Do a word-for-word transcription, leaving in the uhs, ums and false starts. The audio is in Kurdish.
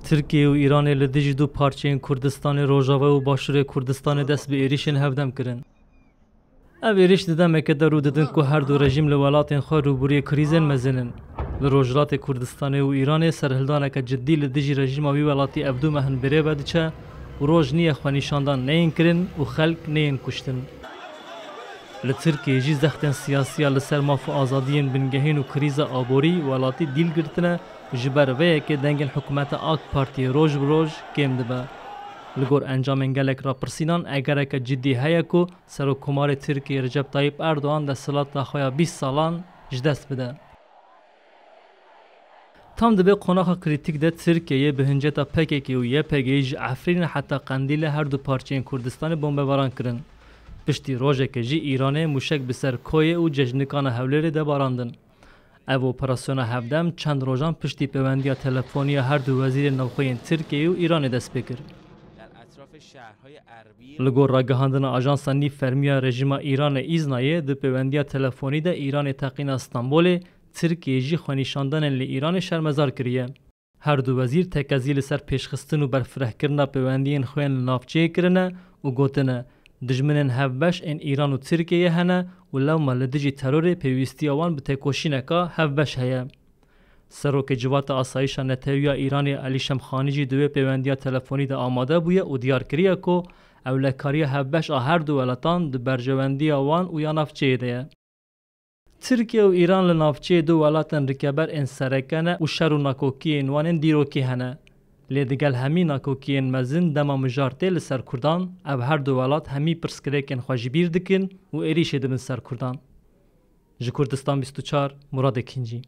Tirkiye û Îranê li dijî du parçeyên Kurdistanê, Rojava û Başûrê Kurdistanê, dest bi êrîşên hevdem kirin. Ev êrîş di demeke de rû didin ku her du rejîm li welatên xwe rûbirûyê krîzên mezin in. Li Rojhilatê Kurdistanê û Îranê serhildaneke cidî li dijî rejîma wî welatî ev du meh in bi rê ve diçe û roj niye xwenîşandan neyên kirin û xelk neyên kuştin. Li Tirkiyeyê jî zextên siyasiya li ser maf û azadiyên bingehîn û krîza aborî welatî dîl girtine û ji ber vê yekê dengên hikûmeta AK Partiyê roj bi roj kêm dibe. Li gor encamên gelek rapirsînan, egereke cidî heye ku Serokkomarê Tirkiyê Recep Tayyip Erdogan desthilata xwe ya bîst salan ji dest bide. Tam di vê qonaxa krîtîk de Tirkiyeyê bi hinceta P K K û Y P G'yê ji Efrînê heta Qendîlê her du parçeyên Kurdistanê bombebaran kirin. Piştî rojeke jî Îranê mûşek bi ser Koyê û Cejnikana Hewlêrê de barandin. Ev operasyona hevdem çend rojan piştî pêwendiya telefonî ya her du wezîrên navxwe yên Tirkiyeyê û Îranê dest pê kir. Li gor ragihandina ajansa nîv fermî ya rejîma Îranê Îznayê, di pêwendiya telefonî de Îranê teqîna Stenbolê, Tirkiyeyê jî xwenîşandanên li Îranê şermezar kiriye. Her du wezîr tekezî li ser pêşxistin û berfirehkirina pêwendiyên xwe yên li navçeyê kirine û gotine, dijminên hevbeş ên Îran û Tirkiyeyê hene û lewma li dijî terorê pêwîstiya wan bi têkoşîneka hevbeş heye. Serokê Civata Asayîşa Netewî ya Îranê Elî Şemxanî jî di wê pêwendiya telefonî de amade bûye û diyar kiriye ku ewlekariya hevbeş a her du welatan di berjewendiya wan û ya navçeyê de ye. Tirkiye û Îran li navçeyê du welatên rikeber ên sereke ne û şer û nakokiyên wan ên dîrokî hene. Lê digel hemî nakokiyên mezin dema mijar tê li ser Kurdan, ev her du welat hemî pirsgirêkên xwe ji bîr dikin û êrîşê dibin ser Kurdan. Ji Kurdistan bîst û çar, Muradê Kincî.